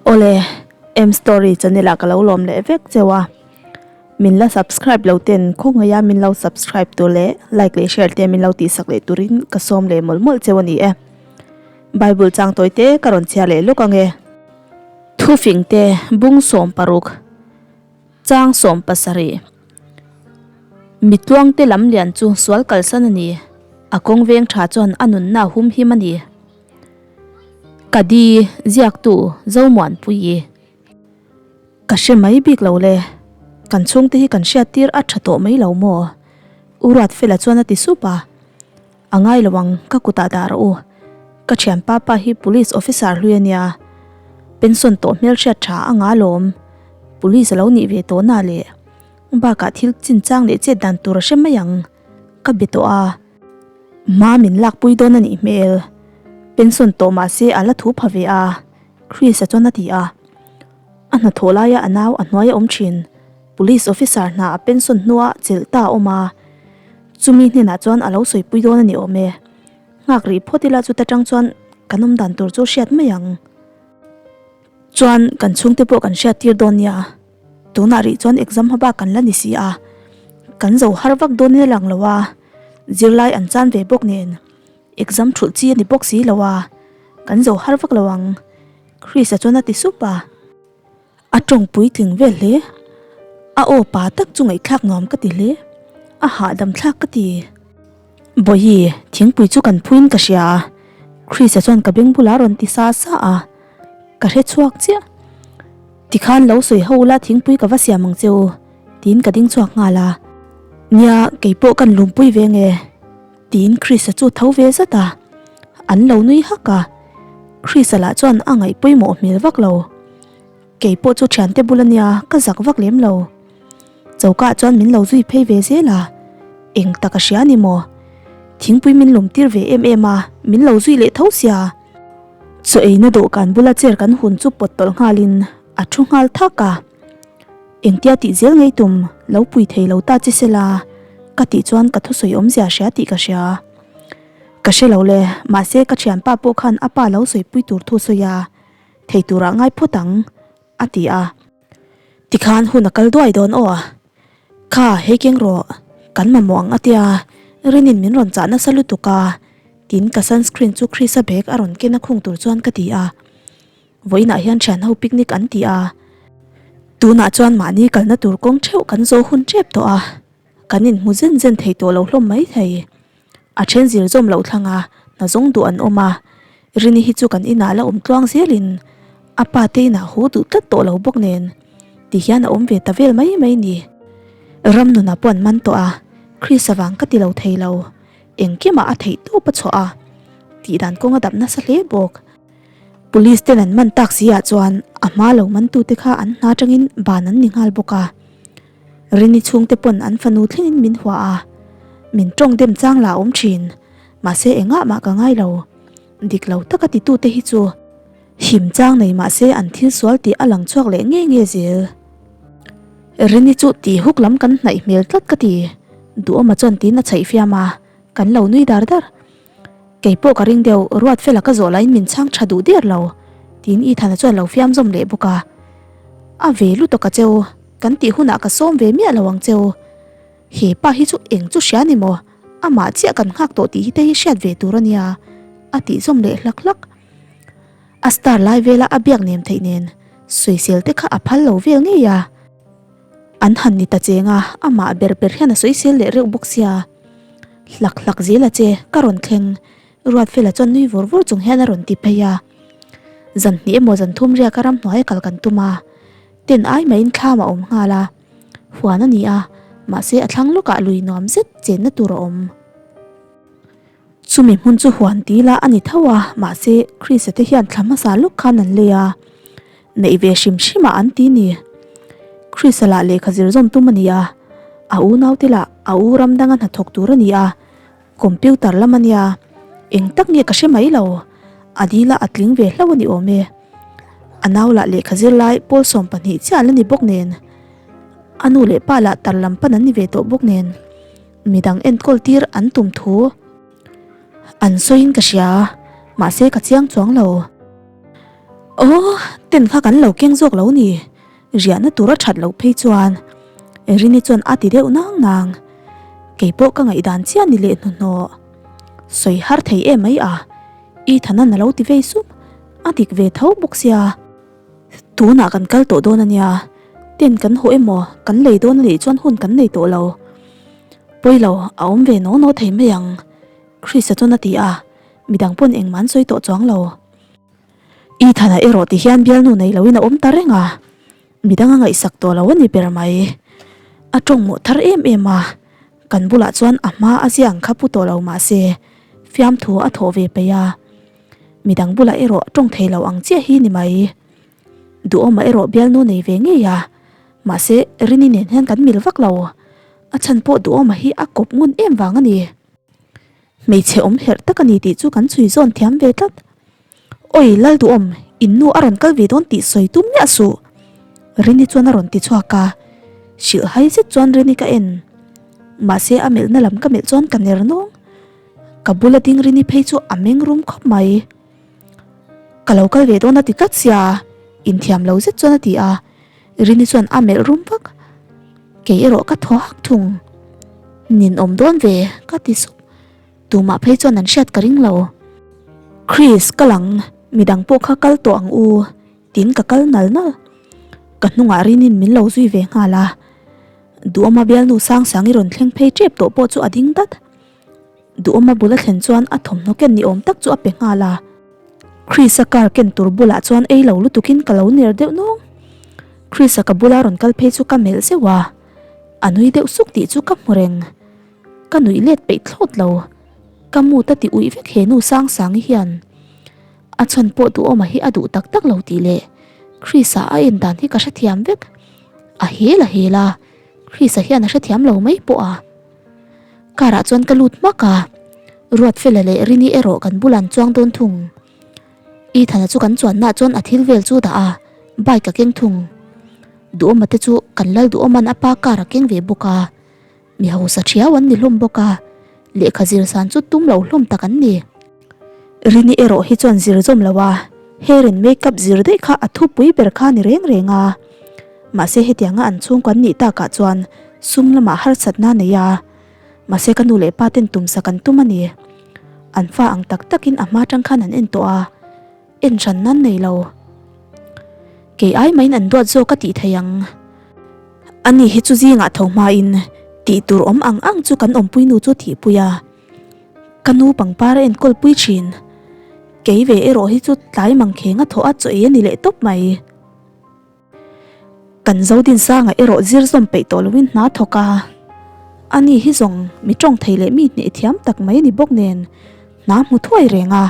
Awle, M Story channel ah ka lo lawm leh vek cheu a, min la subscribe lo ten khawngaih a min lo subscribe tur leh like leh share te min lo tihsak leh turin ka sawm leh mawlh mawlh cheu a ni e. Bible chang tawi te ka rawn chhiar leh lawk ange. Thufing te bung 16. Chang 17. Mi tluangte lam lian chu sual kalsan a ni. A kawng veng tha chuan a nunna a humhim a ni. Ka di ziaktu Zomuanpuii. Ka hre mai bik lo le. Kan chhungte hi kan hriat tir a tha tawh mai lo maw? U Ruatfela chuan a ti sup a. A ngai lo ang, ka kutah dah rawh u. Ka thianpa pa hi police officer hlui a nia. Pension tawh hmelhriat tha a nga lawm. Police a lo nih ve tawh na leh bakah thil chinchang leh chet dan tur a hre mai ang. Ka be tawh a. Hma min lakpui dawn a nih hmel. Pension tawh mah se a la thu pha ve a, Chris-a chuan a ti a. A hnathawh laia a nau a hnuai a awm thin. Police officer hna a pension hnua chelh ta a awm a. Chumi hnenah chuan a lo sawipui dawn a ni awm e. Nghak rih phawt ila chuta tang chuan kan awm dan tur chu hriat mai ang. Chuan kan chhungte pawh kan hriat tir dawn nia. Tunah rih chuan exam hma bak kan la ni si a. Kan zo har vak dawn in a lang lo a. Zirlai an chan ve bawk nen exam thulh chi a ni bawk si lo a. Kan zo har vak lo ang. Chris-a chuan a ti sup a. A tawng puitling vel hle. A aw pa tak chu ngaihthlak nuam ka ti hle. A hahdam thlak ka ti. Bawihi, thingpui chu kan phuin ka hria a. Chris-a chuan ka beng bulah a rawn ti sa sa a. Ka hre chhuak chiah. Tikhan lo sawi ho ula thingpui ka va siam ang che u, tiin ka ding chhuak nghal a. Nia, keipawh kan lumpui ve nge. Tiin Chris-a chu tho ve zat a, an lo nui hak a, Chris-a lah chuan a ngaih pawimawh hmel vak lo. Kei pawh chu thiante bul a nia, ka zak vak lem lo. Choka ah chuan min lo zui phei ve zel a, eng tak a hria ni maw? Thingpui min lawm tir ve em em a, min lo zui leh tho sia. Chaw eina dawhkan bula chair kan hun chu pawt tawlh nghalin a thu nghal thak a. Engtia tih zel ngei tum lo pui thei lo ta che sela ka tih chuan ka thusawi awmzia hria tih ka hria. Ka hre lo le, mahse ka thianpa pawh khan a pa lo sawipui tur thu sawi a, thei turah ngai phawt ang, a ti a. Tikhan hun a kal duai dawn aw. Kha hei keng rawh, kan mamawh ang a tia, Rinin min rawn chah nasa lutuk a, tin ka sunscreen chu Chrisa bag a rawn ken a khung tur chuan ka ti a. Vawiinah hian thianho picnic an ti a, tunah chuan mahni kalna tur kawng theuh kan zawh hun tep tawh a, kan inhmu zen zen thei tawh lo hlawm mai thei. A then zir zawm loh thlang a, hna zawng duh an awm a, Rini hi chu kan inah la awm tluang zelin a pa te inah haw duh tlat tawh lo bawk nen ti hian a awm ve ta vel mai mai ni. Ramnuna pawh an man tawh a, Chris avang ka ti lo thei lo, engkimah a theih tawp a chhuah a, tihdan kawng a dap nasa hle bawk. Police ten an man tak si ah chuan a hma lo man tute kha an hna atangin ban an ni nghal bawk a. Rini chhungte pawn an fanu thlengin min hua a, min tawng dem chang lah a awm thin. Mahse engah mah ka ngai lo. Dik lo taka titute hi chu him chang nei mahse an thil sual tih a lang chhuak leh nge nge zel. Rini chu tih huk lam kan hnaih hmel tlat ka ti. Duhawma chuan tiin a chhaih fiam a, kan lo nui dar dar. Kei pawh ka ring deuh, Ruatfela ka zawh lahin min chhang tha duh der lo, tiin Ethana chuan lo fiam zawm leh bawk a. A ve lutuk a cheu, kan tih hunah ka sawm ve miah lo ang cheu. He pa hi chu eng chu hria ni maw, amah chiah kan nghak tawh tih hi te hi hriat ve tur a nia, a tih zawm leh hlak hlak. A star lai vela a biak nem theih nen, sawisel te kha a phal lo vel ngei a. An han ni ta cheng a, amah ber ber hian a sawisel leh reuh bawk sia. Hlak hlak zel a che, ka rawn thleng. Ruatfela chuan nui vur vur chung hian a rawn ti phei a. Zan hnih emaw zan thum riaka ramhnuai a kal kan tum a, ten ai maiin thlam a awm nghal a. Huan a ni a, mahse a thlang lawkah lui nuam zet chenna tur a awm. Chumi hmun chu huan ti la a ni tho a, mahse Chrisa te hian thla hmasa lawk khan an lei a, neih ve hrim hrim ah an ti ni. Chrisa lah lehkha zir zawm tum a ni a, a unaute lah a u ram danga hnathawk tur a ni a, computer lam a nia, eng tak nge ka hre mai lo, a dil a a tling ve hlauh a ni awm e. A nau lah lehkha zir lai pawl 12 chiah la ni bawk nen, a nu leh pa lah tar lam pan an ni ve tawh bawk nen. Midang enkawl tir an tum thu an sawiin ka hria, mahse ka chiang chuang lo. Aw, tent kha kan lo keng zawk lo ni, riahna tur a that loh phei chuan Erini chuan a ti deuh nang nang. Kei pawh ka ngaihdan chiah ni leh hnuhnawh. Sawi har thei em mai a, Ethan-a'n a lo ti vei sup, a dik ve tho bawk sia. Tunah kan kal tawh dawn a nia, tent kan hawh emaw kan lei dawn a nih chuan hun kan nei tawh lo. Pawilo, a awm ve naw naw thei mai ang, Chris-a chuan a ti a, midang pawn engmah an sawi tawh chuang lo. Ethan-a erawh ti hian bialnu nei loin a awm ta reng a, midang a ngaihsak tawh lo a ni ber mai. A tawng mawh thar em em a, kan bulah chuan a hma a ziah ang kha pu tawh lo mah se fiamthu a thawh ve peih a, midang bulah erawh tawng thei lo ang chiah hi ni mai. Duhawma erawh bialnu nei ve ngei a, mahse Rini nen hian kan mil vak lo, a chhan pawh Duhawma hi a kawp ngun em vang a ni. Hmeichhe awm herh tak a ni tih chu kan chhui zawn thiam ve tlat. Awi Lalduhawm, in nu a rawn kal ve dawn tih sawi tum miah suh. Rini chuan a rawn ti chhuak a, hrilh hai zet chuan Rini ka en. Mahse a melhna lam ka melh chuan ka ner nawng. Ka bula ding Rini phei chu a meng rum khawp mai. Ka lo kal ve dawn a ti tlat sia, inthiam lo zet chuan a ti a, Rini chuan a melh rum vak. Kei erawh ka thaw hak thung. Nin awm dawn ve, ka ti sup. Tumah phei chuan an hriat ka ring lo. Chris, ka lang, midang pawh kha kal tawh ang u, tiin ka kal nal nal. Ka hnungah Rinin min lo zui ve nghal a. Duhawma bialnu Sangsang i rawn thleng phei tep tawh pawh chu a ding dat. Duhawma bul a thlen chuan a thawmhnaw ken ni awm tak chu a pe nghal a. Chris-a car ken tur bulah chuan ei lo lutukin ka lo ner deuh nawng. Chris-a ka bula rawn kal phei chu ka melh zeuh a, a nui deuh suk tih chu ka hmu reng. Ka nuih let peih thlawt lo. Ka mood a ti uih vek he nu Sangsangi hian. A chhan pawh Duhawma hi a duh tak tak lo tih leh Chris-a a en dan hi ka hrethiam vek. A hel a hel a, Chris-a hian a hrethiam lo mai pawh a. Car ah chuan ka lut hmak a, Ruatfela leh Rini erawh kan bulah an chuang dawn thung. Ethan-a chu kan chuannaah chuan a thil vel chu dah a, bike a keng thung. Duhawma te chu kan lal Duhawma'n a pa car a keng ve bawk a, mi hausa thiau an ni hlawm bawk a, lehkha zir san chu tum lo hlawm tak an ni. Rini erawh hi chuan zir zawm lo a, hair and makeup zir daih kha a thupui ber kha ni reng reng a. Mahse hetianga an chhungkaw an nih takah chuan sum lamah harsatna a nei a, mahse ka nu leh pa ten tumsak an tum a ni. An fa ang tak takin a hma tang khan an en tawh a, en hran nan nei lo. Kei ai mahin an duat zawk a tih thei ang. Ani hi chu zingah tho hmain tih tur awm ang ang chu kan awmpui nu chu thihpui a. Ka nu pangpar a enkawl pui thin. Kei ve erawh hi chu tlai mangkheng a thawh a chaw ei a ni leh tawp mai. Kan Zodinsanga erawh zir zawm peih tawh loin hna thawk a, ani hi zawng mi tawng thei leh mi hneh thiam tak mai a ni bawk nen hna hmu thuai reng a.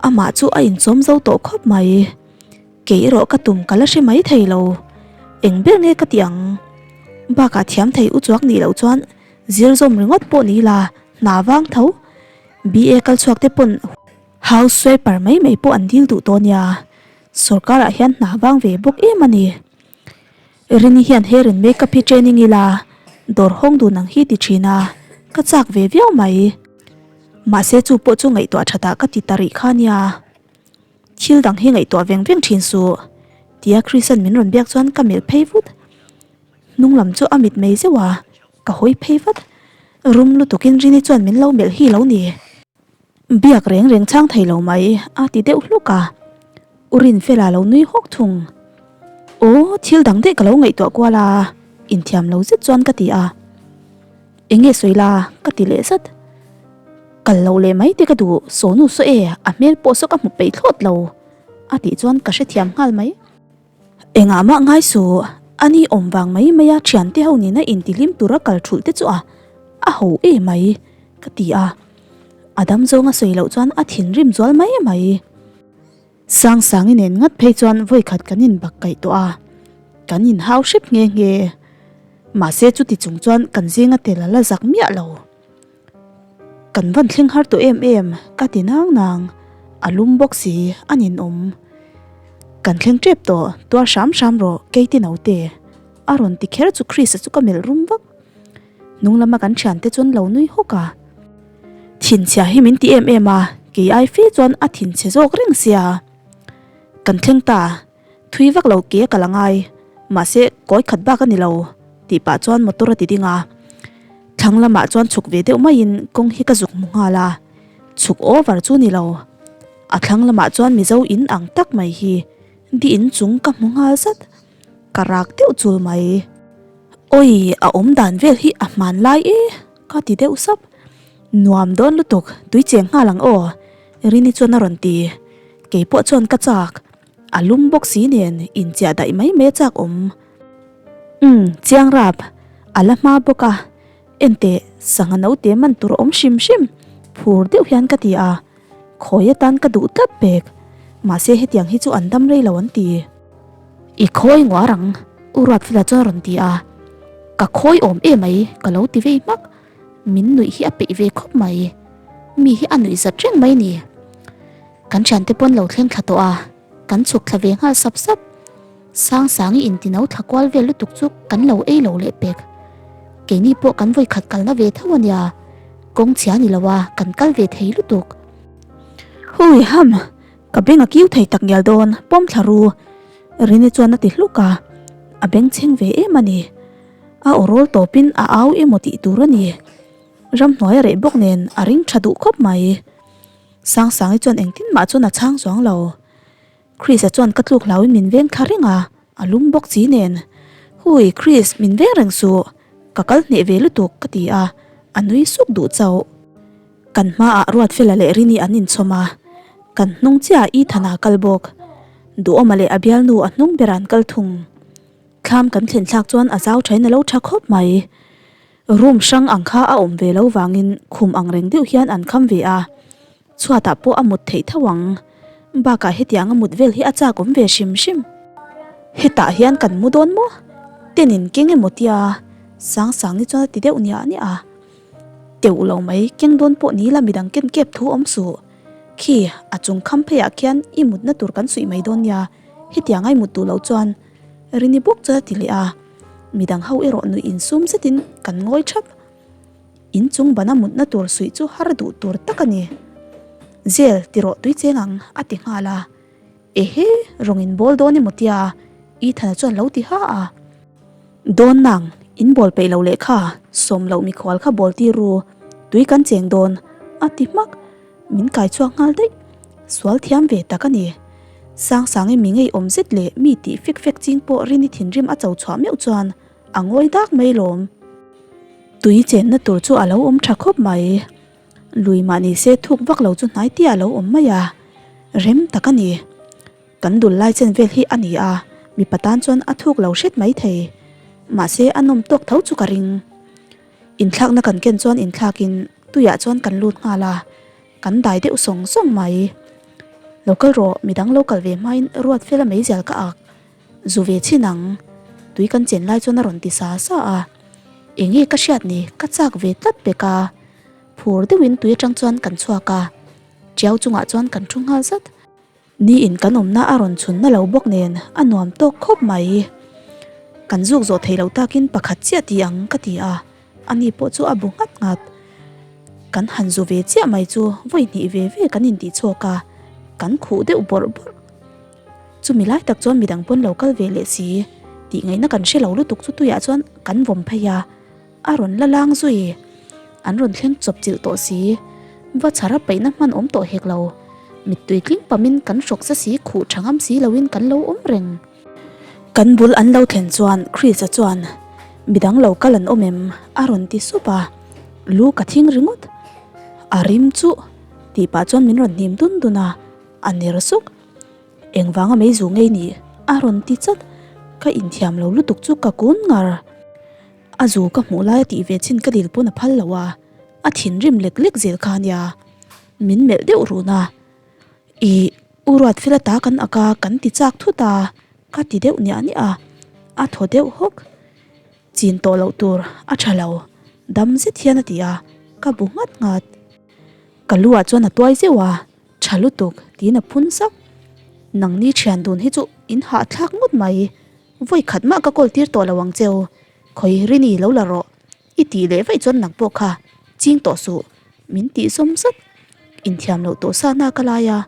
Amah chu a inchawm zo tawh khawp mai. Kei erawh ka tum ka la hre mai thei lo. Eng ber nge ka tih ang? Bakah thiam thei u chuak nih loh chuan zir zawm ringawt pawh ni la hna vang tho. BA kal chhuak te pawn house sweeper mai mai pawh an dil duh tawh nia. Sorkar ah hian hna vang ve bawk em a ni. Rini hian hair and makeup hi training ila dawr hawng dun ang hi ti thin a, ka chak ve viau mai. Mahse chu pawh chu ngaihtuah that ah ka ti ta rih kha nia. Thil dang hi ngaihtuah veng veng thin suh tia Chris-a'n min rawn biak chuan ka melh phei vut. Hnung lam chu a mit mei zeuh a, ka hawi phei vat. Rum lutukin Rini chuan min lo melh hi lo ni. Biak reng reng chhang thei lo mai a ti deuh hluk a, U Rinfela lo nui hawk thung. Aw, thil dang daih ka lo ngaihtuah kual a, inthiam lo zet chuan ka ti a. Eng nge sawi la? ka ti leh zat. Kal loh leh mai te ka duh, Sonu saw e, a hmel pawh saw ka hmu peih thlawt lo a tih chuan ka hrethiam nghal mai. Engah mah ngai suh, a ni awm vang mai mai a thiante ho nena intihlim tura kal thulh te chu a a ho e mai ka ti a, a dam zawng a sawi loh chuan a thinrim zual mai mai. Sangsangi nen ngat phei chuan vawikhat kan inbak kaih tawh a, kan inhau hrep nghe nghe. Mahse chuti chung chuan kan zinga tel a la zak miah lo. Kan van thleng har tawh em em ka ti nang nang, a lum bawk si a ninawm. Kan thleng tep tawh tuar hram hram rawh Katie naute a rawn ti kher chu Chris-a chu ka melh rum vak. Hnung lama kan thiante chuan lo nui hawk a. Thinchhia hi min ti em em a, kei ai fe chuan a thinchhe zawk reng sia. Kan thleng ta, thui vak lo ke ka la ngai, mahse kawi khat bak a ni lo, tih pah chuan motor a ti ding a. Thlang lamah chuan chhuk ve deuh maiin kawng hi ka zuk hmu nghal a, chhuk over chu ni lo. A thlang lamah chuan Mizo in ang tak mai hi di in chung ka hmu nghal zat, ka rak deuh chul mai. Awi, a awm dan vel hi a hmanlai e, ka ti deuh sap. Nuam dawn lutuk, tui cheng nghal ang aw, Rini chuan a rawn ti. Kei pawh chuan ka chak, a lum bawk si nen inchiah daih mai mai a chak awm. Umm, chiang rap, a la hma bawk a, enteh sangha naute man tur a awm hrim hrim, phur deuh hian ka ti a, khawi atan ka duh tlat pek, mahse hetiang hi chu an dam rei lo an ti. I khawi nguar ang, U Ruatfela chuan a rawn ti a, ka khawi awm emai ka lo ti vei hmak. Min nuih hi a peih ve khawp mai. Mi hi a nuih zat reng mai ni. Kan thiante pawn lo thleng thla tawh a, kan chhuk thla ve nghal sap sap. Sangsangi intino thla kual vel lutuk chu kan lo ei lo leh pek. Keini pawh kan vawi khat kalna ve tho a nia, kawng chhia ni lo a kan kal ve thei lutuk. Hui ham, ka beng a kiu thei tak ngial dawn, pawm thla ru. Rini chuan a ti hluk a, a bengchheng ve em a ni. A aw rawl tawpin a au emaw tih tur a ni. Ramhnuai a reh bawk nen a ring tha duh khawp mai. Sangsangi chuan engtin mah chuan a chhang chuang lo. Chris-a chuan ka tluk hlauin min veng thla reng a, a lum bawk chi nen. Hui Chris, min veng reng suh, ka kal hneh ve lutuk ka ti a, a nui suk duh chauh. Kan hmaah Ruatfela leh Rini an inchhawm a, kan hnung chiah Ethan-a kal bawk. Duhawma leh a bialnu a hnung berah an kal thung. Thlam kan thlen thlak chuan a zau thain a lo tha khawp mai. Room hrang ang kha a awm ve lo vangin khum ang reng deuh hian an kham ve a, chhuatah pawh a mut theih tho ang. Bakah hetiang a mut vel hi a chak awm ve hrim hrim. Hetah hian kan mu dawn maw? Tenin keng emaw tia Sangsangi chuan a ti deuh niah niah a. Teuh lo mai, keng dawn pawh ni la midang ken kep thu awm suh. Khi, a chung kham pheiah khian i mutna tur kan suih mai dawn nia, hetiang a i mut duh loh chuan Rini bawk chuan a ti leh a, midang ho erawh nuih insum zetin kan ngawi thap. Inchung bana mutna tur suih chu har duh tur tak a ni. Zel ti rawh tui cheng ang a ti nghal a. Ehe, rawng in bawl dawn emaw tia Ethan-a chuan lo ti ha a. Dawn nang, in bawl peih lo leh kha, sawm loh mikhual kha bawl tir ru, tui kan cheng dawn a ti hmak. Min kai chhuak nghal daih. Sual thiam ve tak a ni. Sangsangi mi ngeiawm zet leh mi tih fek fek ching pawh Rini thinrim a cho chhuah meuh chuan a ngawi dak mai lawm. Tui chenna tur chu a lo awm tha khawp mai. Lui mah ni se thuk vak lo chu hnai tia a lo awm mai a. Rem tak a ni. Kan dul lai chen vel hi a ni a, mipa tan chuan a thuk lo hret mai thei. Mahse a nawm tawk tho chu ka ring. Inthlakna kan ken chuan inthlakin tuiah chuan kan lut nghal a, kan dai deuh sawng sawng mai. Lo kal rawh, midang lo kal ve hmain Ruatfela meizial ka ak zu ve chhin ang, tui kan chen lai chuan a rawn ti sa sa a. Enge ka hriat ni, ka chak ve tlat pek a. Phur deuhin tui atang chuan kan chhuak a, tiau chungah chuan kan thu nghal zat. Ni in kan awmna a rawn chhun na lo bawk nen a nuam tawk khawp mai. Kan zuk zawh theih loh takin pakhat chiah ti ang ka ti a, ani pawh chu a bu nghat nghat. Kan han zu ve chiah mai chu vawi hnih ve ve kan intih chhuak a, kan khuh deuh bawrh bawrh. Chumi lai tak chuan midang pawn lo kal ve leh si tih ngaihna kan hre lo lutuk chu tuiah chuan kan vawm phei a. A rawn la lang zui. An rawn thleng chawp chilh tawh si. Va chhar a paihna hman awm tawh hek lo. Mittui tling pamin kan hrawk za si khuh tha ngam si loin kan lo awm reng. Kan bul an lo thlen chuan Chris-a chuan, Midang lo kal an awm em? a rawn ti sup a. Lu ka thing ringawt. A rim chu tih pah chuan min rawn hnim dun dun a, a ner suk. Engvanga mei zu ngei ni? a rawn ti chat. Ka inthiam lo lutuk chu ka kun ngar. A zu ka hmuh lai a tih ve chin ka dil pawn a phal lo a, a thinrim lek lek zel kha ania. Min melh deuh run a, Ih, U Ruatfela ta kan ak a, kan ti chak thut a, ka ti deuh niah niah a, a thaw deuh hawk. Chin tawh loh tur a tha lo, dam zet hian a ti a, ka bu nghat nghat. Ka lu ah chuan a tuai zeuh a, Tha lutuk, tiin a phun sap. Nangni thian dun hi chu in hahthlak ngawt mai. Vawi khat mah ka kawl tir tawh lo ang cheu, khawi Rini lo la rawh, i tih leh vaih chuan nang pawh kha ching tawh suh, min tih zawm zat. Inthiam loh tawh sa na ka lai a,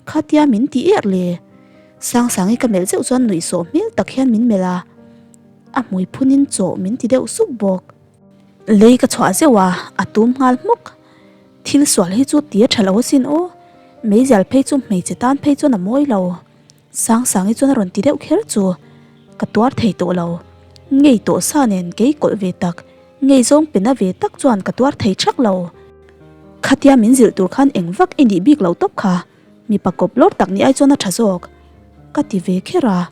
khatia min ti er le. Sangsangi ka melh zeuh chuan nuihsawh hmel tak hian min melh a, a hmui phunin chaw min ti deuh sup bawk. Lei ka chhuah zeuh a, a tum nghal hmawk. Thil sual hi chu tia tha lo asin aw, meizial phei chu hmeichhe tan phei chuan a mawi lo. Sangsangi chuan a rawn ti deuh kher chu ka tuar thei tawh lo. Ngei tawh sa nen kei kawlh ve tak, ngei zawng pe na ve tak chuan ka tuar thei thak lo. Khatia min zilh tur khan eng vak i nih bik lo tawp kha, mipa kawp lawr tak ni ai chuan a tha zawk ka ti ve kher a.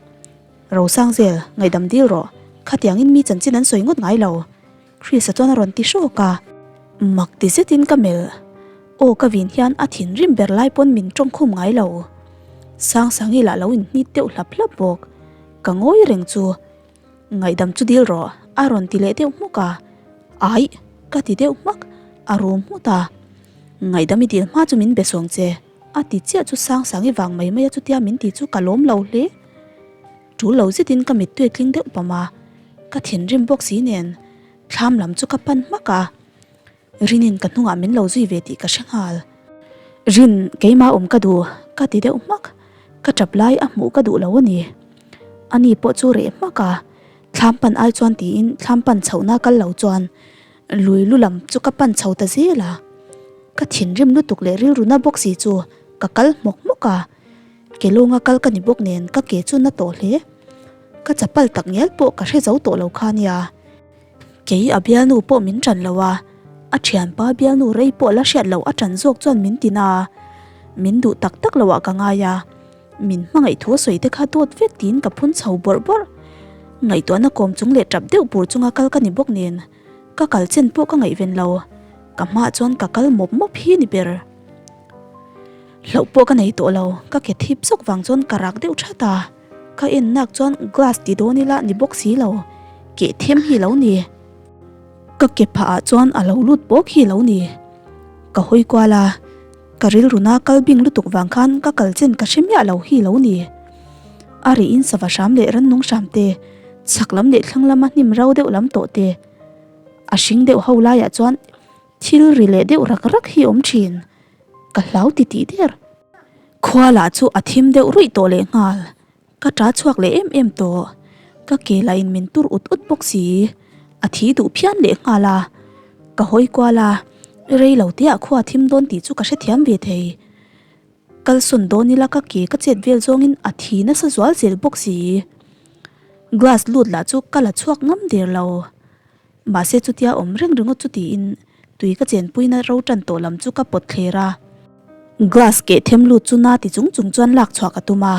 Rosangzel, ngaihdam dil rawh, khatiangin mi chanchin an sawi ngawt ngai lo. Chris-a chuan a rawn ti hrawk a, mak ti zetin ka melh. Aw ka vin hian a thinrim ber lai pawn min tawngkhum ngai lo. Sangsangi lah lo inhnit deuh hlap hlap bawk. Ka ngawi reng chu. Ngaihdam chu dil rawh, a rawn ti leh deuh hmuk a. Aih, ka ti deuh hmak, a rum nghut a. Ngaihdam i dil hma chu min be sawng che, a ti chiah chu Sangsangi vang mai mai a chutia min ti chu ka lawm lo hle. Tul lo zetin ka mittui tling deuh pam a, ka thinrim bawk si nen thlam lam chu ka pan hmak a, Rinin ka hnungah min lo zui ve tih ka hre nghal. Rin, keimah awm ka duh, ka ti deuh hmak, ka tap lai a hmuh ka duh lo a ni. Ani pawh chu reh hmak a, thlam pan ai chuan tiin thlam pan chhohna kal lo chuan lui lu lam chu ka pan chho ta zel a, ka thinrim lutuk leh rilru na bawk si chu ka kal hmawk hmawk a. Ke lawnga kal ka ni bawk nen ka ke chu na tawh hle. Ka chapal tak ngial pawh ka hre zo tawh lo kha nia. Kei a bialnu pawh min ṭan lo a, a ṭhianpa bialnu rei pawh la hriat loh a ṭan zawk chuan min ti na a, min duh tak tak loah ka ngai a, min hmangaih thu a sawi te kha dawt vek tiin ka phun chho bawrh bawrh. Ngaihtuahna kawm chung leh ṭap deuh bur chunga kal ka ni bawk nen ka kal chen pawh ka ngaihven lo, ka hmaah chuan ka kal mawp mawp hi ni ber. Hlauh pawh ka nei tawh lo, ka ke thip zawk vang chuan ka rak deuh that a, ka en nak chuan glass ti dawn ila ni bawk si lo, keh them hi lo ni. Ka ke phah ah chuan a lo lut bawk hi lo ni. Ka hawi kual a, ka rilru na kal bing lutuk vang khan ka kal chen ka hre miah lo hi lo ni. A ri in sava hram leh rannung hram te, chhak lam leh thlang lama hnim ro deuh lam tawh te, a hring deuh ho laiah chuan Thil ri leh deuh rak rak hi awm thin, ka hlau ti tih der. Khua lah chu a thim deuh ruih tawh leh nghal, ka ta chhuak leh em em tawh, ka ke lah in min tur ut ut bawk si, a thi duh phian leh nghal a, ka hawi kual a, rei lo te ah khua thim dawn tih chu ka hrethiam ve thei. Kalsawn dawn ila ka ke ka chet vel zawngin a thi nasa zual zel bawk si. Glass lut lah chu ka la chhuak ngam der lo. Mahse chutia awm reng ringawt chu tiin tui ka chenpuina ro tan tawh lam chu ka pawt thler a. Glass keh them lut chu na ti chung chung chuan lak chhuah ka tum a,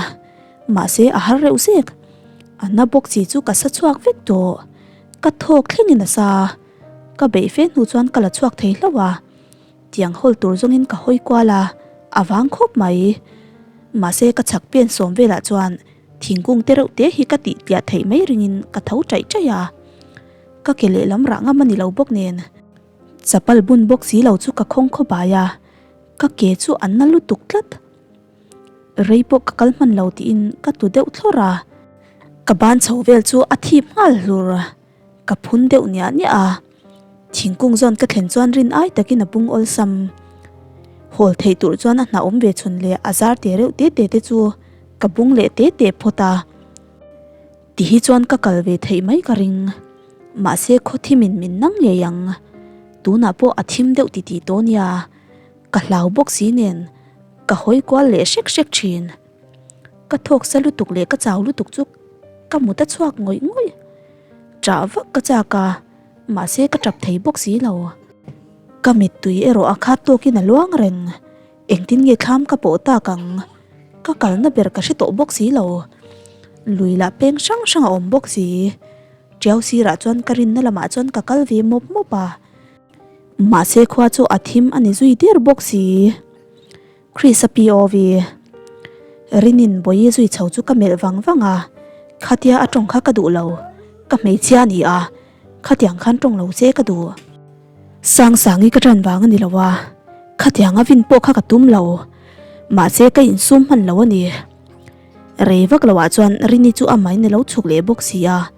mahse a har reuh zek. A na bawk chi chu ka sa chhuak vek tawh. Ka thawk thlengin a sa a, ka beih fe hnu chuan ka la chhuak thei hlauh a. Tiang hawl tur zawngin ka hawi kual a, a vang khawp mai. Mahse ka chhak pen sawm velah chuan thingkung te reuh te hi ka tih tliah theih mai ringin ka tho chaih chaih a. Ka ke lehlam rah ngam a ni lo bawk nen chapal bun bawk si lo chu ka khawng khaw bai a, ka ke chu an na lutuk tlat. Rei pawh ka kal hman lo tiin ka tlu deuh thlawr a, ka ban chho vel chu a thip nghal hlur. Ka phun deuh niah niah a, thingkung zawn ka thlen chuan rin ai takin a bung awlsam. Hawl theih tur chuan a hna awm ve chhun leh a zar te reuh te te te chu ka bung leh te te phawt a. Ti hi chuan ka kal ve theih mai ka ring. Mahse khaw thimin min nang ngei ang. Tunah pawh a thim deuh ti tih tawh nia. Ka hlau bawk si nen ka hawi kual leh hrek hrek thin. Ka thawk sa lutuk leh ka chau lutuk chu ka mut a chhuak ngawih ngawih. Ṭah vak ka chak a, mahse ka ṭap thei bawk si lo. Ka mittui erawh a khat tawkin a luang reng. Engtin nge thlam ka pawh tak ang? Ka kalna ber ka hre tawh bawk si lo. Lui lah peng hrang hrang a awm bawk si. Tiau sirah chuan ka rinna lamah chuan ka kal ve mawp mawp a. Mahse khua chu a thim a ni zui der bawk si. Chris-a POV Rinin Bawihi zui chho chu ka melh vang vang a, khatia a tawng kha ka duh lo. Ka hmeichhia a ni a, Khatiang khan tawng lo che ka duh. Sangsangi ka tan vang a ni lo a, khatiang a vin pawh kha ka tum lo. Mahse ka insum hman lo a ni. Rei vak lo ah chuan Rini chu amahin a lo chhuk leh bawk si a,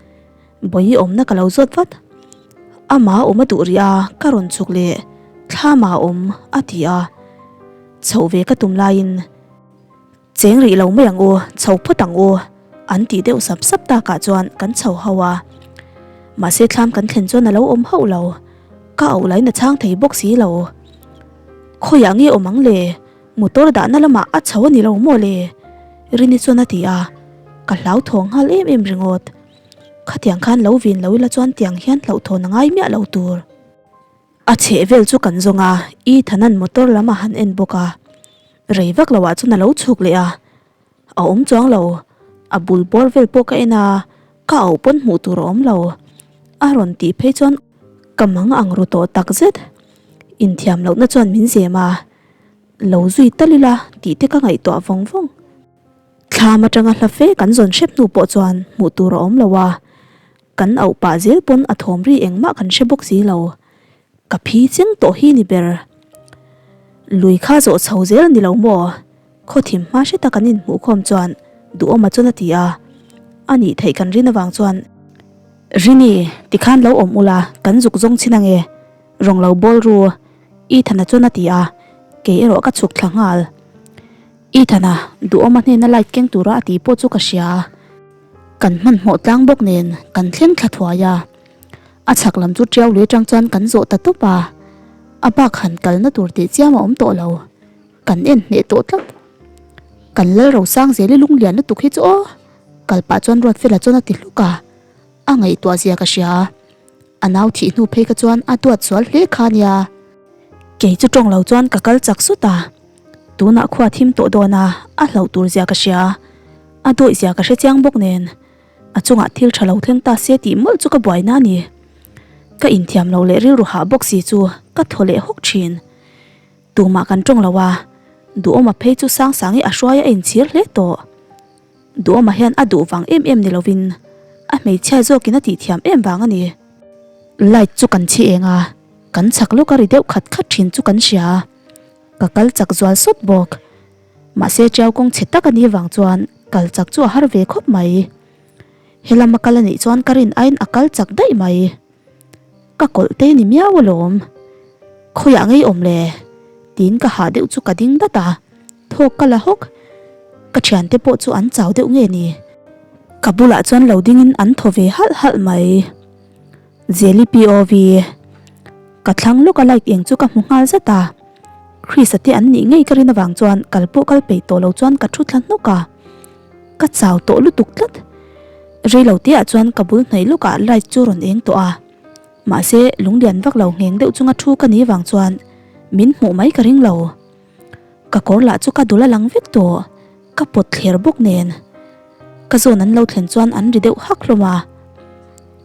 Bawihi awmna ka lo zawt vat. Ama awm a duh rih a, ka rawn chhuk leh Thlama awm a ti a, chhoh ve ka tum laiin. Cheng rih lo mai ang u, chho phawt ang u, an tih deuh sap sap takah chuan kan chho ho a. Mahse thlam kan thlen chuan a lo awm hauh lo, ka auh lain a chhang thei bawk si lo. Khawiah nge awm ang le? Motor dahna lamah a chho a ni lo maw le? Rini chuan a ti a, ka hlauthawng nghal em em ringawt. Khatiang khan lo vin lo ila chuan tiang hian hlauhthawn a ngai miah lo tur. A chheh vel chu kan zawng a, Ethan-a'n motor lam a han en bawk a, rei vak loah chuan a lo chhuk leh a, a awm chuang lo, a bul bawr vel pawh ka en a, ka auh pawn hmuh tur a awm lo, a rawn tih phei chuan ka mang ang ru tawh tak zet, inthiam lohna chuan min zem a, lo zui tal ila tih te ka ngaihtuah vawng vawng. Thlam atanga hla fe kan zawn hrep hnu pawh chuan hmuh tur a awm lo a, Kan auh pah zel pawn a thawm ri engmah kan hre bawk si lo. Ka phi cheng tawh hi ni ber. Lui kha zawh chho zel a ni lo maw? Khaw thim hma hreta kan inhmuh khawm chuan Duhawma chuan a ti a. A nih theih kan rin avang chuan, Rini, tikhan lo awm ula, kan zuk zawng chhin ange. Rawng lo bawl ru, Ethana chuan a ti a, kei erawh ka chhuk thla nghal. Ethana, Duhawma hnena light keng tura a tih pawh chu ka hria. Kan hmanhmawh tlang bawk nen kan thleng thla thuai a, a chhak lam chu tiau lui atang chuan kan zawh ta tawp a, a bak han kalna tur tih chiam a awm tawh lo, kan en hneh tawh tlat. Kan lal rosang zel i lunglian lutuk hi chu aw, kal pah chuan Ruatfela chuan a ti hluk a, a ngaihtuah zia ka hria, a nau thih hnu phei kha chuan a duat sual hle kha nia. Kei chu tawng lo chuan ka kal chak sut a, tunah khua thim tawh dawn a, a hlauh tur zia ka hria. A dawih zia ka hre chiang bawk nen, a chungah thil tha lo thleng ta se tih mawlh chu ka buaina a ni. Ka inthiam lo leh rilru hah bawk si chu ka thaw leh hawk thin. Tumah kan tawng lo a, Duhawma phei chu Sangsangi a hruai a inchhir hle tawh. Duhawma hian a duh vang em em ni lovin a hmeichhia zawkin a tihthiam em vang a ni. Light chu kan chhi eng a, kan chhak lawk a ri deuh khat khat thin chu kan hria a, ka kal chak zual sawt bawk. Mahse tiau kawng chhe tak a nih vang chuan kal chak chu a har ve khawp mai. Helam a kal a nih chuan ka rin aiin a kal chak daih mai. Ka kawlh te ni miau alawm. Khawiah ngei awm le? Tiin ka hah deuh chu ka ding dat a, thawk ka la hawk. Ka thiante pawh chu an chau deuh nge ni? Ka bulah chuan lo dingin an thaw ve halh halh mai. Zeli POV. Ka thlang lawk a light eng chu ka hmu nghal zat a. Chris-a te an nih ngei ka rin avang chuan kal pawh kal peih tawh lo chuan ka thu thla hnawk a. Ka chau tawh lutuk tlat. Rei lo te ah chuan ka bul hnaih lawkah light chu rawn eng tawh a. Mahse lunglian vak lo ngheng deuh chunga thu ka nih vang chuan min hmuh mai ka ring lo. Ka kawr lah chu ka dul a lang vek tawh, ka pawt thler bawk nen. Ka zawn an lo thlen chuan an ri deuh hak hlawm a.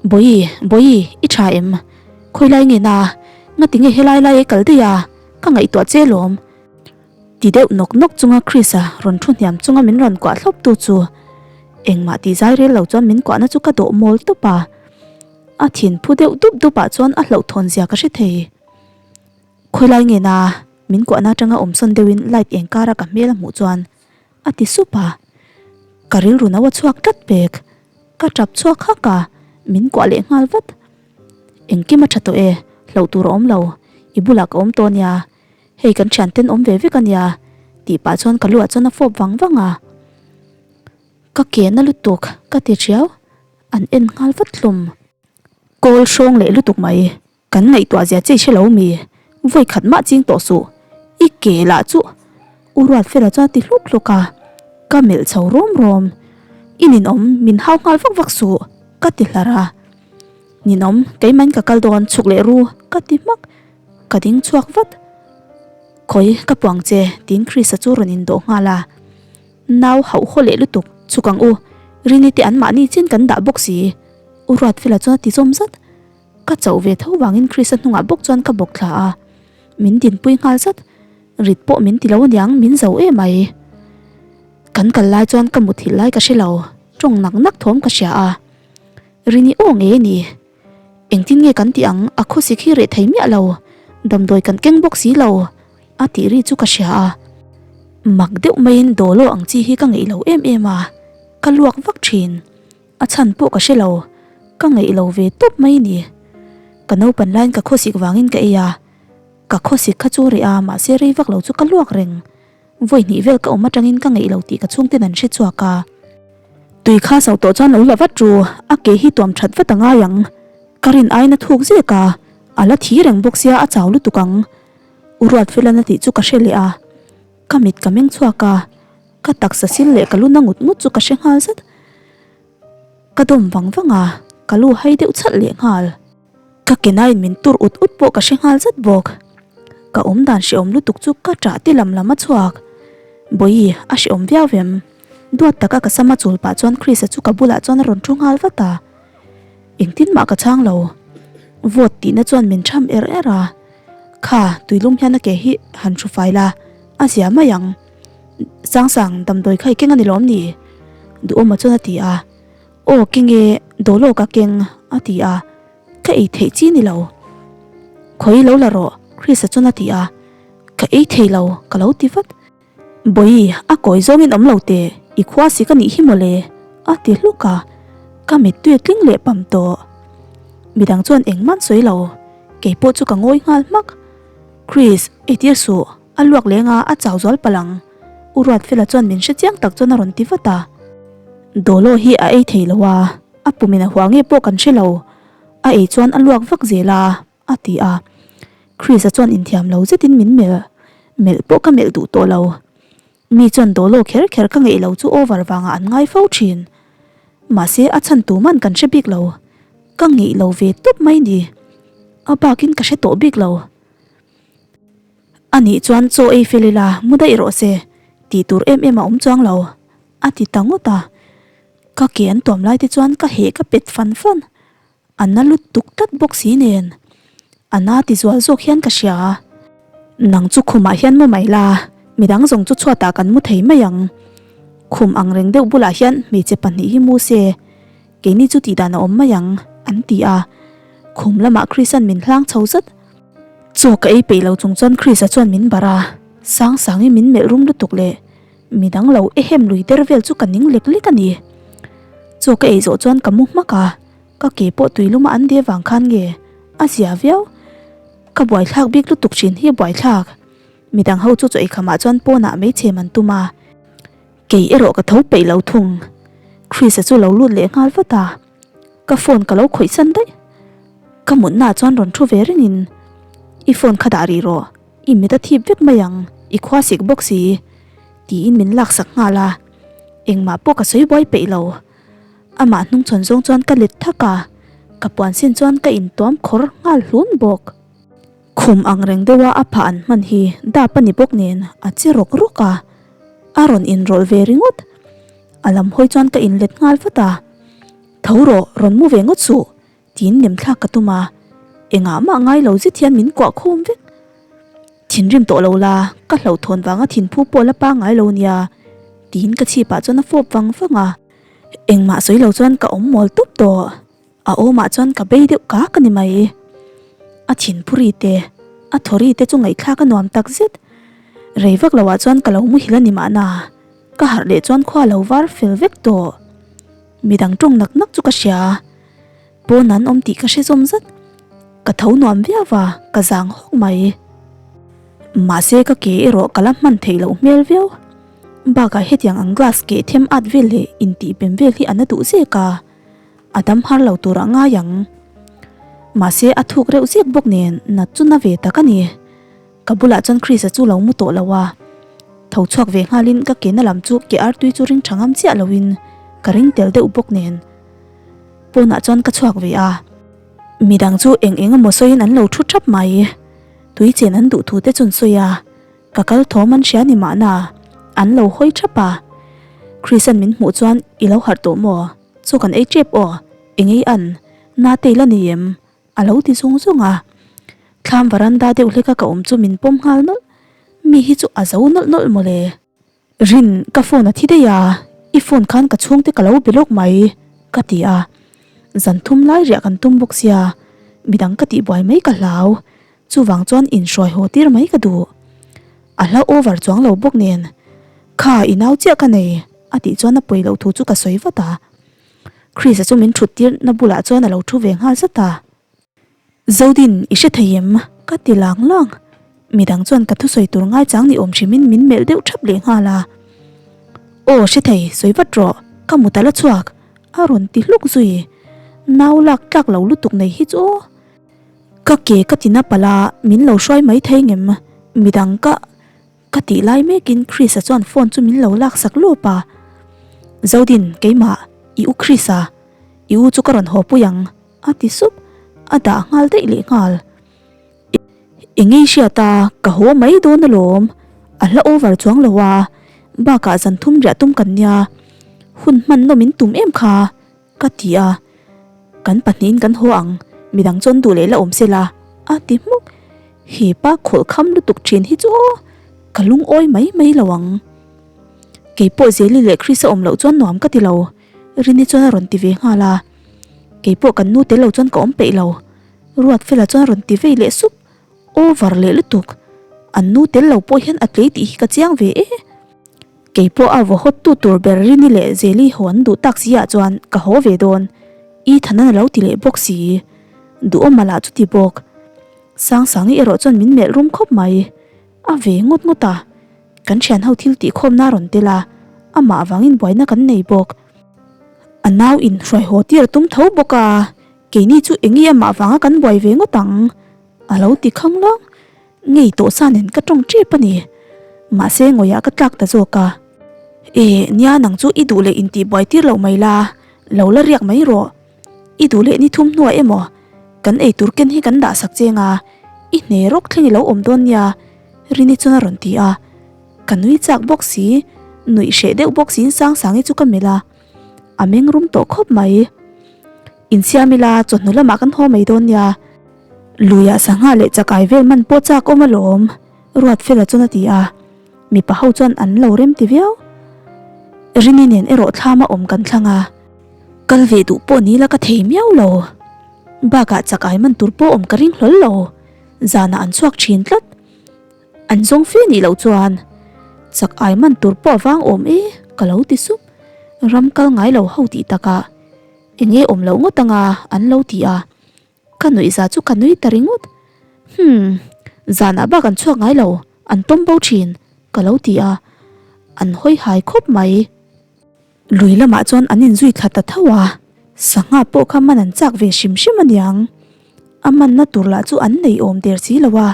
Bawihi, Bawihi, i tha em? Khawi lai nge na? Ngati nge helai lai ei kal daih a? Ka ngaihtuah che lawm. Ti deuh nawk nawk chunga Chris-a rawn thu hniam chunga min rawn kuah thlawp tu chu engmah tih zai rel lo chuan min kuahna chu ka dawh mawl tawp a. A thin phu deuh dup dup ah chuan a hlauhthawn zia ka hre thei. Khawi lai nge na? Min kuahna atanga awm sawn deuhin light eng kara ka hmel a hmuh chuan a ti sup a. Ka rilru no a chhuak tlat pek. Ka tap chhuak hak a, min kuah leh nghal vat. Engkim a tha tawh e, hlauh tur a awm lo. I bulah ka awm tawh ania, hei kan thian ten awm ve vek ania tih pah chuan ka luah chuan a fawp vang vang a. Ka ke na lutuk ka ti thiau, an en nghal vat hlawm. Kawl hrawng leh lutuk mai. Kan ngaihtuah zia che i hre lo mi? Vawi khat mah ching tawh suh. I ke lah chu U Ruatfela chuan a ti hluk hluk a, ka melh chho rawm rawm. I ninawm, min hau nghal vak vak suh, ka ti hlar a. Ninawm, keimahin ka kal dawn, chhuk leh ru, ka ti hmak. Ka ding chhuak vat. Khawi, ka puang che, tiin Chrisa chu rawn indawh nghal a. Nau hauh haw leh lutuk, chhuk ang u, Rini te anmahni chin kan dah bawk si, U Ruatfela chuan a ti zawm zat. Ka chauh ve tho vangin Chrisa hnungah bawk chuan ka bawk thla a, min dinpui nghal zat. Rit pawh min ti lo aniang, min zo em mai. Kan kal lai chuan ka muthilh lai ka hre lo, tawng nak nak thawm ka hria a. Rini aw ngei a ni. Engtin nge kan tih ang, a khawsik hi reh thei miah lo, damdawi kan keng bawk si lo, a tih ri chu ka hria a. Mak deuh maiin dawlaw ang chi hi ka ngeih lo em em a, ka luak vak thin. A chhan pawh ka hre lo, ka ngeih lo ve tawp mai ni. Ka naupan laiin ka khawsik vangin ka ei a, ka khawsik kha chu reh a mahse rei vak lo chu ka luak reng. Vawi hnih vel ka awm atangin ka ngeih lo tih ka chhungten an hre chhuak a. Tui kha so tawh chuan lo la vat ru, a ke hi tuam that vat a ngai ang. Ka rin aiin a thuk zek a, a la thi reng bawk sia a chau lutuk ang. U Ruatfelan a tih chu ka hre leh a. Ka mit ka meng chhuak a, ka taksa sil leh ka lu na ngut ngut chu ka hre nghal zat. Ka dawm vang vang a, ka lu hai deuh chhalh leh nghal. Ka ke nain min tur ut ut pawh ka hre nghal zat bawk. Ka awm dan hrehawm lutuk chu ka ṭah te lam lam a chhuak. Bawihi, a hrehawm viau em? Duat taka ka sama chul pah chuan Chris-a chu ka bulah chuan a rawn thu nghal vat a. Engtin mah ka chhang lo. Vote tihna chuan min ṭham er er a. Kha, tuilum hian a ke hi han hru fai la, a zia mai ang. Sangsang, damdawi kha i keng a ni lawm ni? Duhawma chuan a ti a. Aw keng e, dawlaw ka keng, a ti a. Ka ei theih chi ni lo. Khawi lo la rawh, Chris-a chuan a ti a. Ka ei thei lo, ka lo ti vat. Bawihi, a kawi zawngin awm lo teh, i khua si ka nih hi mawle, a ti hluk a, ka mittui a tling leh pam tawh. Midang chuan engmah an sawi lo, keipawh chu ka ngawi nghal hmak. Chris, ei tir suh, a luak leng a, a chau zual palh ang, U Ruatfela chuan min hre chiang tak chuan a rawn ti vat a. Dawlaw hi a ei thei lo a, a pumin a hua nge pawh kan hre lo, a ei chuan a luak vak zel a. A ti a, Chris-a chuan inthiam lo zetin min melh, melh pawh ka melh duh tawh lo. Mi chuan dawlaw kher kher ka ngeih lo chu over vangah an ngai fo thin. Mahse a chhan tu man kan hre bik lo, ka ngeih lo ve tawp mai ni. A bakin ka hre tawh bik lo. A nih chuan chaw ei fel ila mu daih rawh se, tih tur em em a awm chuang lo, a ti ta ngawt a. Ka ke an tuam lai te chuan ka heh ka pet fan fan. A na lutuk tlat bawk si nen a na ti zual zawk hian ka hria. Nang chu khumah hian mu mai la, midang zawng chu chhuatah kan mu thei mai ang. Khum ang reng deuh bulah hian hmeichhe pahnih hi mu se, keini chu tihdan a awm mai ang, an ti a. Khum lamah Chris-a'n min hlang chho zat. Chaw ka ei peih lo chung chuan Chris-a chuan min barh a, Sangsangi min melh rum lutuk leh midang lo ehem lui der vel chu ka ning lek lek a ni. Chaw ka ei zawh chuan ka mu hmak a. Ka ke pawh tui luma an de vang khan nge a zia viau. Ka buaithlak bik lutuk thin hi buaithlak. Midang ho chu chaw eikhamah chuan pawnah hmeichhe man tum a. Kei erawh ka tho peih lo thung. Chris-a chu lo lut leh nghal vat a. Ka phone ka lo khawih san daih. Ka mutnaah chuan rawn thu ve rengin, I phone kha dah rih rawh, i mit a thip vek mai ang, i khua sik bawk si, tiin min laksak nghal a. Engmah pawh ka sawi buai peih lo. Amah hnungchhawn zawng chuan ka let thak a, ka puan sin chuan ka intuam khawr nghal hlun bawk. Khum ang reng deuha a phah an hman hi dap a ni bawk nen a che rawk rawk a, a rawn inrawlh ve ringawt. A lam hawi chuan ka inlet nghal vat a, Tho rawh, rawn mu ve ngawt suh, tiin nemthlak ka tum a, engah mah ngai lo zet hian min kuah khawm vek. Thinrim tawh lo la, ka hlauhthawn vanga thinphu pawh la pangngai lo nia, tiin ka chhipah chuan a fawp vang vang a. Engmah sawi lo chuan ka awm mawl tawp tawh. A awmah chuan ka bei deuh kak a ni mai. A thinphuri te, a thawri te chu ngaihthlak a nuam tak zet. Rei vak loah chuan ka lo muhil a ni mahna, ka harh leh chuan khua lo var fel vek tawh. Midang tawng nak nak chu ka hria. Pawn an awm tih ka hre zawm zat. Ka tho nuam viau va, ka zang hawk mai. Mahse ka ke erawh ka la hman theih loh hmel viau. Bakah hetiang ang glass keh them at vel leh intih pem vel hi a na duh zek a, a dam har lo tur a ngai ang. Mahse a thuk reuh zek bawk nen nat chu na ve tak a ni. Ka bulah chuan Chris-a chu lo mu tawh lo a, tho chhuak ve nghalin ka ke na lam chu ke artui chu ring tha ngam chiah loin ka ring tel deuh bawk nen pawnah chuan ka chhuak ve a. Midang chu eng eng emaw sawiin an lo thu thap mai. Tui chen an duh thu te chu an sawi a. Ka kal thawm an hria ni mahna, an lo hawi thap a. Chris-a'n min hmuh chuan i lo harh tawh maw? Chaw kan ei tep aw, eng ei an, na te ila ni em? A lo ti zung zung a. Thlam varanda deuh hleka ka awm chu min pawm nghal nawlh, mi hi chu a zo nawlh nawlh mawle. Rin, ka phone a thi daih a, i phone khan ka chhungte ka lo be lawk mai, ka ti a. Zan thum lai riah kan tum bawk sia, midang ka tihbuai mai ka hlau, chuvang chuan inhruai haw tir mai ka duh. A hla over chuang lo bawk nen, Kha, i nau chiah ka nei, a tih chuan a pawi loh thu chu ka sawi vat a. Chris-a chu min thut tir na bulah chuan a lo thu ve nghal zat a. Zodin, i hre thei em? Ka ti lang lang. Midang chuan ka thusawi tur ngaichang ni awm hrimin min melh deuh thap leh nghal a. Aw hre thei, sawi vat rawh, ka mut a la chhuak, a rawn ti hluk zui. Nau lak tlak lo lutuk nei hi chu aw. Ka ke ka ti na palh a, min lo hruai mai thei ngem? Midang ka ka tih lai mekin Chris-a chuan phone chu min lo laksak lawp a. Zodin, keimah, i u Chris-a, i u chu ka rawn haw pui ang, a ti sup, a dah nghal daih leh nghal. Eng ei hriat a, ka haw mai dawn alawm, a hla over chuang lo a, bakah zan thum riah tum kan nia, hun hman nawm in tum em kha, ka ti a, kan pahnihin kan haw ang, midang chuan duh leh la awm se la, a ti hmuk, hepa khawlh kham lutuk thin hi chu aw, ka lungawi mai mai lo ang. Keipawh Zeli leh Chris a awm loh chuan nuam ka ti lo, Rini chuan a rawn ti ve nghal a, keipawh kan nu tel lo chuan ka awm peih lo. Ruatfela chuan rawn ti vei leh sup, over leh lutuk, an nu tel lo pawh hian a tlei tih hi ka chiang ve e. Keipawh a vaw hawt tu tur ber Rini leh Zeli haw an duh tak si ah chuan ka haw ve dawn, Ethan-an a lo ti leh bawk si. Duhawma lah chu ti bawk. Sangsangi erawh chuan min melh rum khawp mai. A ve ngawt ngawt a, kan thian ho thil tih khawmna a rawn tel a, amah avangin buaina kan nei bawk. A nau in hruai haw tir a tum tho bawk a. Keini chu eng nge amah vanga kan buai ve ngawt ang? A lo ti khang lang. Ngei tawh sa nen ka tawng tep a ni. Mahse ngawiah ka tlak ta zawk a. E, nia nang chu i duh leh intih buai tir loh mai la, lo la riak mai rawh. I duh leh ni thum hnuah emaw kan ei tur ken hi kan dah sak cheng a, i hne rawk thleng i lo awm dawn nia, Rini chuan a rawn ti a. Ka nui chak bawk si, nuih hreh deuh bawk siin Sangsangi chu ka melh a. A meng rum tawh khawp mai. Insiam ila chawhnu lamah kan haw mai dawn nia. Luiah sangha leh chakai vel man pawh chak awm alawm, Ruatfela chuan a ti a. Mipa ho chuan an lo rem ti viau. Rini nen erawh thlama awm kan thlang a. Kal ve duh pawh ni la ka thei miau lo. Bakah chakai man tur pawh awm ka ring hlawl lo. Zanah an chhuak thin tlat. An zawng fe nih loh chuan chak ai man tur pawh vang awm e ka lo ti sup. Ram kal ngai lo ho tih takah eng nge awm loh ngawt anga an lo ti a, ka nuih za chu ka nui ta ringawt. Humm, zanah bak an chhuak ngai lo, an tawm bo thin ka lo ti a, an hawi hai khawp mai. Lui lamah chuan an inzui thla ta tho a, sangha pawh kha man an chak ve hrim hrim aniang. A manna tur lah chu an nei awm der si lo a,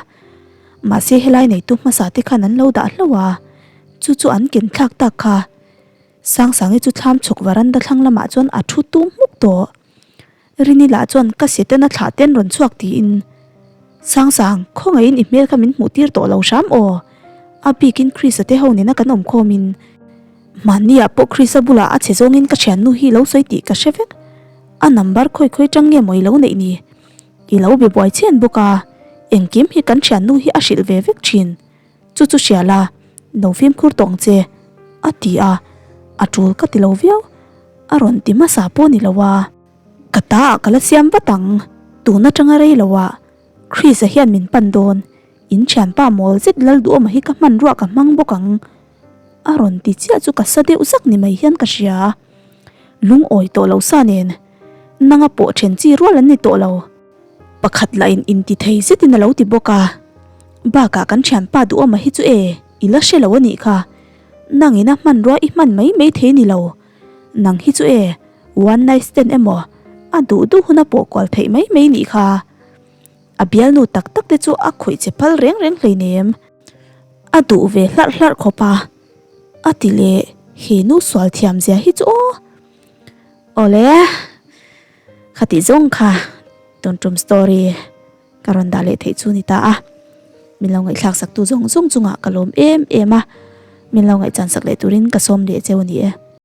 mahse helai neitu hmasa te khan an lo dah hlauh a, chu chu an ken thlak tak kha. Sangsangi chu thlam chhuk varanda thlang lamah chuan a thu tum hmuk tawh. Rini lah chuan ka Setana thlah ten rawn chhuak tiin, Sangsang, khawngaihin i hmel kha min hmuh tir tawh lo hram aw. A bikin Chris-a te ho nena kan awm khawmin, mahniah pawh Chris-a bulah a chhe zawngin ka thiannu hi lo sawi tih ka hre vek. A number khawi khawi tang nge maw i lo neih ni? I lo be buai chhen bawk a, engkim hi kan thiannu hi a hrilh ve vek thin. Chu chu hria la, no fimkhur tawh ang che, a ti a, a tul ka ti lo viau. A rawn ti hmasa pawh ni lo a. Ka ta ah ka la siam vat ang, tun atanga rei lo ah Chris-a hian min pan dawn, in thianpa mawl zet Lalduhawma hi ka hmanruah ka hmang bawk ang, a rawn ti chiah chu ka sa deuh zak ni mai hian ka hria. Lungawi tawh lo sa nen, nanga pawh then chi rual an ni tawh lo. Pakhat lah in inti thei zetin a lo ti bawk a, bakah kan thianpa Duhawma hi chu e, i la hre lo a nih kha, nangin a hmanrua i hman mai mai thei ni lo. Nang hi chu e, one night stand emaw a duh duh hun a pawh kual theih mai mai nih kha. A bialnu tak tak te chu a khawih che phal reng reng hleinem. A duh ve hlarh hlarh khawp a, a ti leh he nu sual thiam zia hi chu aw. Awle, khatih zawng kha tun tum story. Ka rawn dah leh theih chu ni ta a, min lo ngaihthlak sak tu zawng zawng chungah ka lawm em em a, min lo ngaihchan sak leh turin ka sawm leh cheu a ni e.